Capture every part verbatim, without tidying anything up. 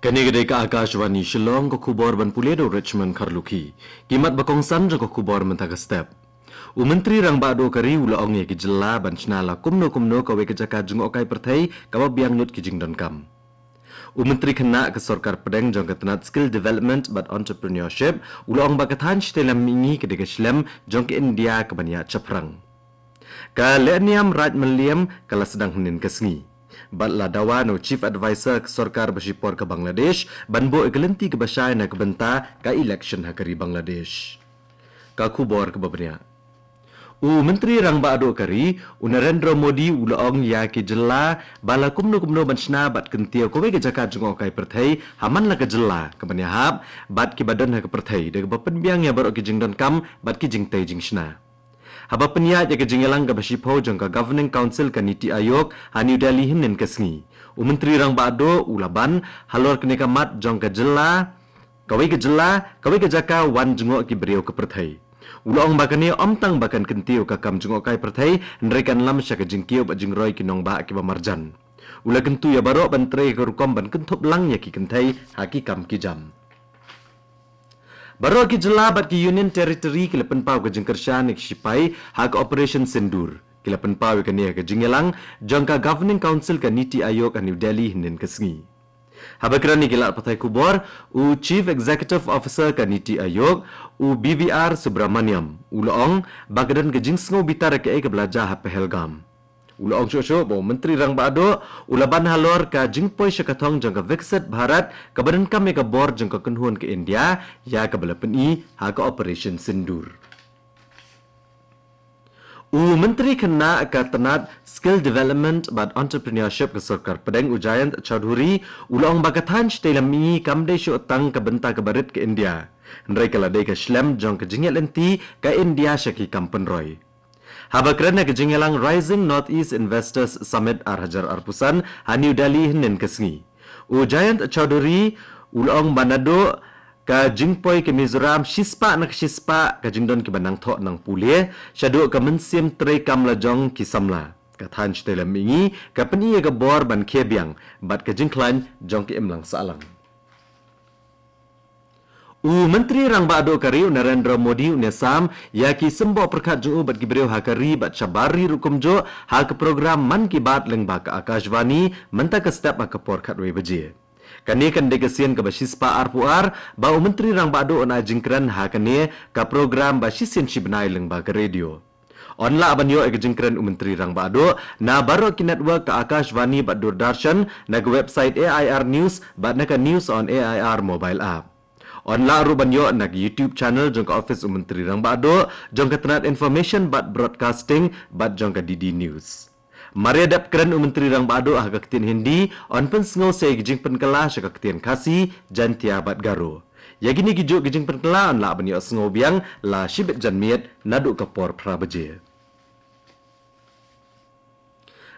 Kane ka dei ka Akashvani Shillong, ka khubor ban pule da u Richmond Kharlukhi. Ki mat ba kongsan jong ka khubor mynta ka step. U Myntri Rangbah Duh ka ri u la ong ïa ki jylla ban shna la kumno kumno kawei ka jaka jngohkai pyrthei kaba biang lut ki jingdonkam. U Myntri Khynnah ka Sorkar Pdeng jong ka tnat Skill Development bad Entrepreneurship u la ong ba ka thaiñ shatei lam mihngi ka dei ka shlem jong ka India kaban ïaid shaphrang. Ka lehniam Raid Mylliem ka la sdang hynnin ka sngi bad la dawa na u Chief Adviser ka sorkar ba shipor ka Bangladesh ban buh ïa ka lynti kaba shai na ka bynta ka election ha ka ri Bangladesh. Ka khubor kaba bniah. U Myntri Rangbah Duh ka ri u Narendra Modi u la ong ïa ki jylla ba la kumno kumno ban shna bad kyntiew kawei ka jaka jngohkai pyrthei ha man la ka jylla kaban ïahap bad kiba don ha ka pyrthei da kaba pynbiang ïa baroh ki jingdonkam bad ki jingtei jingshna. Haba pynïaid ïa ka jingïalang kaba shiphew jong ka Governing Council ka NITI Aayog ha New Delhi hynnin ka sngi, u Myntri Rangbah Duh u la ban halor kane ka mat jong ka jylla, kawei ka jylla, kawei ka jaka wan jngoh ki briew ka pyrthei. U la ong ba kane ym tang ba kan kyntiew ka kam jngohkai pyrthei hynrei kan lam sha ka jingkiew bad jingroi ki nongbah kiba marjan. U la kyntu ïa baroh ban trei ka rukom ban kynthup lang ïa ki kynthei ha ki kam ki jam. Baroh ki jylla bad ki Union Territory ki la pynpaw ka jingkyrshan ïa ki shipai ha ka Operation Sindoor. Ki la pynpaw ïa kane ha ka jingïalang jong ka Governing Council ka NITI Aayog ha New Delhi hynnin ka sngi. Haba kren ïa ki lad pathai khubor, u Chief Executive Officer ka NITI Aayog, u B V R Subramaniam, u la ong ba ka don ka jingsngew bitar ïa kaei kaba la jia ha Pahalgam. U la ong shuh shuh ba u Myntri Rangbah Duh u la ban halor ka jingpoi sha ka thong jong ka Viksit Bharat kaba donkam ïa ka bor jong ka kynhun ka India ïa kaba la pyni ha ka Operation Sindoor. U Myntri Khynnah ka tnat Skill Development bad Entrepreneurship ka Sorkar Pdeng u Jayant Chaudhuri u la ong ba ka thaiñ shatei lam mihngi kam dei shuh tang ka bynta kaba rit ka India, hynrei ka la dei ka shlem jong ka jingïaid lynti ka India sha ki kam pynroi. Haba kren ha ka jingïalang Rising Northeast Investors Summit ar hajar arphew san ha New Delhi hynnin ka sngi, u Jayant Chaudhary u la ong ba naduh ka jingpoi ka Mizoram shispah na ka shispah ka jingdon kiba nangthoh nangpule shaduh ka mynsiem treikam la jong ki samla, ka thaiñ shatei lam mihngi ka pyni ïa ka bor ban khie biang bad ka jingkhlaiñ jong ka imlang sahlang. U Myntri Rangbah Duh ka ri u Narendra Modi un ïasam ïa ki symboh pyrkhat jong u bad ki briew ha ka ri bad shabar ri ruh kumjuh ha ka program Mann Ki Baat lyngba ka Akashvani mynta ka step ha ka por khatwei baje. Kane kan dei ka sien kaba shispah arphew ar ba u Myntri Rangbah Duh un ai jingkren ha kane ka program ba shisien shibnai lyngba ka radio. Yn lah ban ïoh ïa ka jingkren u Myntri Rangbah Duh na baroh ki network ka Akashvani bad Doordarshan, na ka website A I R News bad na ka News on A I R mobile app. Yn lah ruh ban ïoh na ka YouTube channel jong ka office u Myntri Rangbah Duh, jong ka tnat Information bad Broadcasting bad jong ka D D News. Mar ïa dep kren u Myntri Rangbah Duh ha ka ktien Hindi, yn pynsngew sa ïa ka jingpynkylla sha ka ktien Khasi, Jaintia bad Garo. Ïa kine kijuh ki jingpynkylla yn lah ban ïohsngew biang la shibit janmiet naduh ka por phra baje.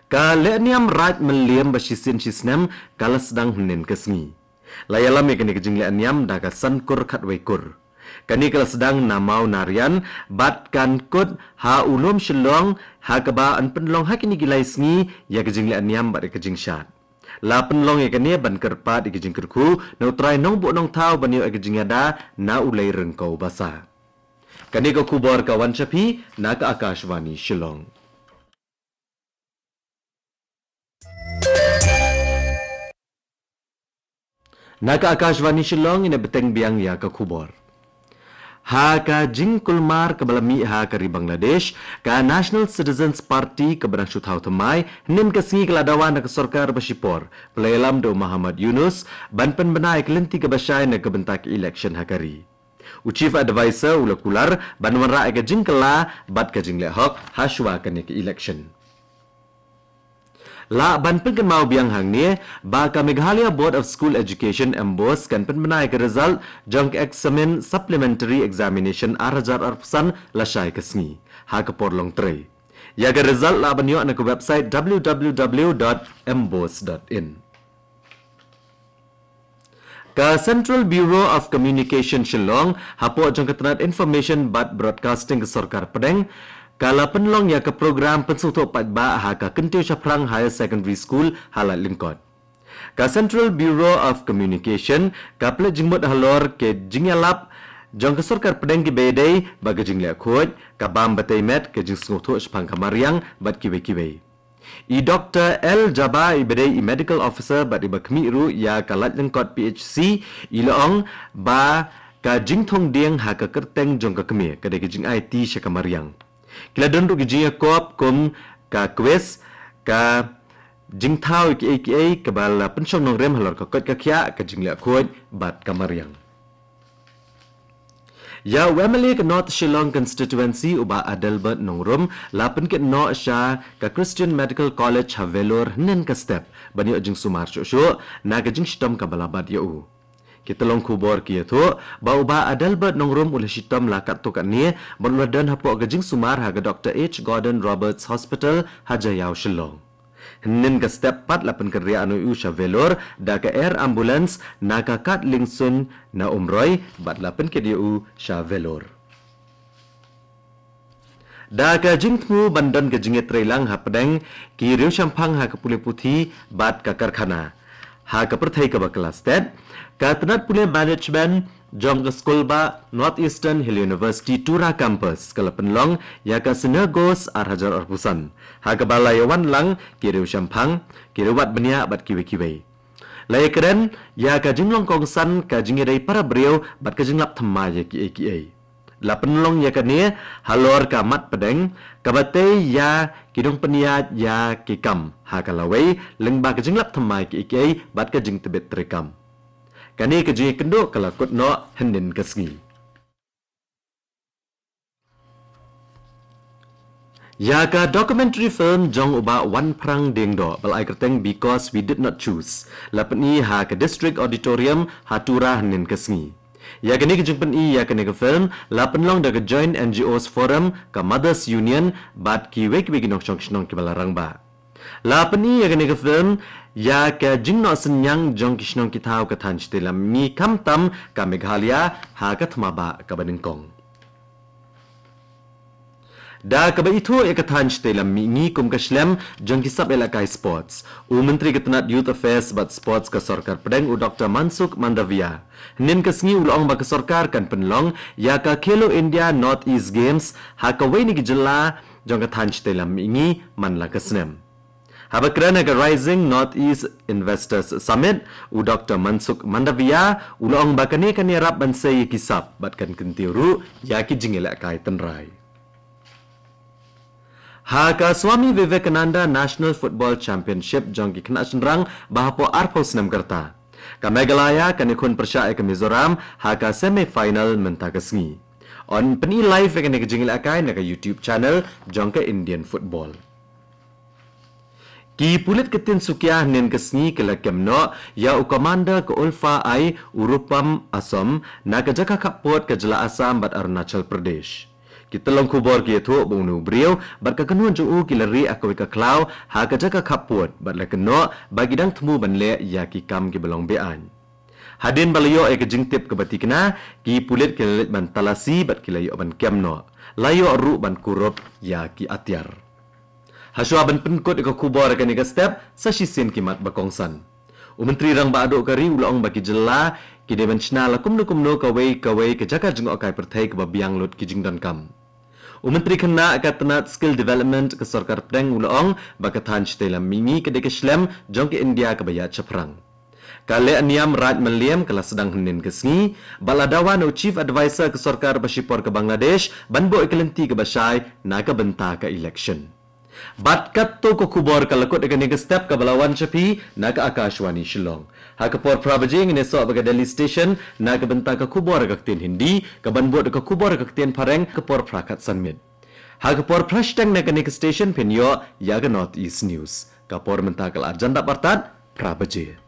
Ka lehniam Raid Mylliem ba shisien shisnem ka la sdang hynnin ka sngi. La ïalam ïa kane ka jinglehniam da ka Sankur Khatwei Kur. Kane ka la sdang na Mawna Rian bad kan kut ha u lum Shillong, ha kaba yn pynlong ha kine ki lai sngi ïa ka jinglehniam bad ïa ka jingshad. La pynlong ïa kane ban kyrpad ïa ka jingkyrkhu na u trai nongbuh nongthaw ban ïoh ïa ka jingïada na u lei ryngkew basa. Kane ka khubor ka wan sha phi na ka Akashvani Shillong. Na ka Akashvani Shillong, ngin ïa bteng biang ïa ka khubor. Ha ka jingkulmar kaba la mih ha ka ri Bangladesh, ka National Citizens Party kaba dang shu thaw thymmai, hynnin ka sngi ka la dawa na ka sorkar ba shipor ba la ïalam da u Muhammad Yunus ban pynbna ïa ka lynti kaba shai na ka bynta ka election ha ka ri. U Chief Adviser u la kular ban wanrah ïa ka jingkylla bad ka jingleh hok ha shuwa kane ka election. Lah ban pynkynmaw biang hangne ba ka Meghalaya Board of School Education, MBOSE, kan pynbna ïa ka result jong ka Examine Supplementary Examination ar hajar arphew san lashai ka sngi ha ka por long trei. Ïa ka result lah ban ïoh na ka website w w w dot m bose dot in. Ka Central Bureau of Communication Shillong, hapoh jong ka tnat Information bad Broadcasting ka sorkar pdeng, ka la pynlong ïa ka program pynsngewthuh paidbah ha ka Kyntiew Shaphrang Higher Secondary School ha Laitlyngkot. Ka Central Bureau of Communication ka pynleit jingmut halor ka jingïalap jong ka sorkar pdeng kiba ïadei bad ka jingleh khuid, ka bam batei met, ka jingsngewthuh shaphang ka mariang bad kiwei kiwei. I Doktor L Jaba iba dei i medical officer bad iba khmih ruh ïa ka laitlyngkot P H C, i la ong ba ka jingthung dieng ha ka kyrteng jong ka kmie ka dei ka jingaiti sha ka mariang. Ki la don ruh ki jingïakop kum ka quiz, ka jingthaw ïa kiei kiei kaba la pynshong nongrim halor ka koit ka khiah, ka jingleh khuid bad ka mariang. Ïa u M L A ka North Shillong Constituency u Bah Adelbert Nongrum la pynkit noh sha ka Christian Medical College ha Vellore hynnin ka step ban ïoh jingsumar shuh shuh na ka jingshitom kaba la bat ïa u. Ki tyllong khubor ki ïathuh ba u Bah Adelbert Nongrum u la shitom la katto katne ban u la don hapoh ka jingsumar ha ka Doktor H Gordon Roberts Hospital ha Jaïaw, Shillong. Hynnin ka step pat la pynkynriah noh ïa u sha Vellore da ka air ambulance na ka Kad Liengsuin na Umroi bad la pynkit ïa u sha Vellore. Da ka jingthmu ban don ka jingïatreilang hapdeng ki riewshemphang ha ka pule puthi bad ka karkhana ha ka pyrthei kaba kylla stet, ka tnat pule management jong ka skulbah North Eastern Hill University Tura Campus ka la pynlong ïa ka Synergos ar hajar arphew san, ha kaba la ïawan lang ki riewshemphang, ki riewwad bniah bad kiwei kiwei. La ïakren ïa ka jinglong kongsan, ka jingïadei para briew bad ka jinglap thymmai ïa kiei kiei. La pynlong ïa kane halor ka mat pdeng kaba tei ïa ki nongpynïaid ïa ki kam ha ka lawei lyngba ka jinglap thymmai kiei kiei bad ka jingtbit treikam. Kane ka jingïakynduh ka la kut noh hynnin ka sngi. Ïa ka documentary film jong u Bah Wanphrang Diengdoh ba la ai kyrteng Because We Did Not Choose la pyni ha ka District Auditorium ha Tura hynnin ka sngi. Ïa kane ka jingpyni ïa kane ka film la pynlong da ka Joint N G Os Forum, ka Mothers Union bad kiwei kiwei ki nongshong shnong kiba la rangbah. La pyni ïa kane ka film ïa ka jingnoh synñiang jong ki shnong ki thaw ka thaiñ shatei lam mihngi, khamtam ka Meghalaya ha ka thma bah kaba nyngkong. Da kaba ithuh ïa ka thaiñ shatei lam mihngi kum ka shlem jong ki sap ïalehkai sports, u Myntri ka tnat Youth Affairs bad Sports ka sorkar pdeng, u Doktor Mansukh Mandaviya, hynnin ka sngi u la ong ba ka sorkar kan pynlong ïa ka Khelo India North East Games ha kawei na ki jylla jong ka thaiñ shatei lam mihngi man la ka snem. Haba kren ha ka Rising North East Investors Summit, u Doktor Mansukh Mandaviya u la ong ba kane kan ïarap ban sei ïa ki sap bad kan kyntiew ruh ïa ki jingïalehkai tynrai. Ha ka Swami Vivekananda National Football Championship jong ki khynnah shynrang ba hapoh arphew snem ka rta, ka Meghalaya kan ïakhun pyrshah ïa ka Mizoram ha ka semi final mynta ka sngi. Yn pyni live ïa kane ka jingïalehkai na ka YouTube channel jong ka Indian Football. Ki pulit ka ktien Sukia hynnin ka sngi ki la kem noh ïa u commander ka ULFA-I, u Rupam Asom, na ka jaka khappud ka jylla Assam bad Arunachal Pradesh. Ki tyllong khubor ki ïathuh ba une u briew bad ka kynhun jong u ki la rieh ha kawei ka khlaw ha ka jaka khappud bad la kynnoh ba ki dang thmu ban leh ïa ki kam kiba long be-aiñ. Hadien ba la ïoh ïa ka jingtip kaba tikna, ki pulit ki la leit ban talasi bad ki la ïoh ban kem noh. La ïoh ruh ban kurup ïa ki atiar. Hashwa ban pynkut ïa ka khubor ha kane ka step, sa shisien ki mat ba kongsan. U Myntri Rangbah Duh ka ri u la ong ba ki jylla ki dei ban shna la kumno kumno kawei kawei ka jaka jngohkai pyrthei kaba biang lut ki jingdonkam. U Myntri Khynnah ka tnat Skill Development ka sorkar pdeng u la ong ba ka thaiñ shatei lam mihngi ka dei ka shlem jong ka India kaba ïaid shaphrang. Ka lehniam Raij Mylliem ka la sdang hynnin ka sngi bad la dawa na u Chief Adviser ka sorkar ba shipor ka Bangladesh ban buh ïa ka lynti kaba shai na ka bynta ka election. Bad katto ka khubor ka la kut ha kane ka step kaba la wan sha phi na ka Akashvani Shillong. Ha ka por phra baje ngin ïasoh bad ka Delhi Station na ka bynta ka khubor ha ka ktien Hindi, kaban bud ka khubor ha ka ktien Phareng ha ka por phra khatsan miet. Ha ka por phra shiteng na kane ka station phin ïoh ïa ka North East News. Ka por mynta ka la arjan dap artat phra baje.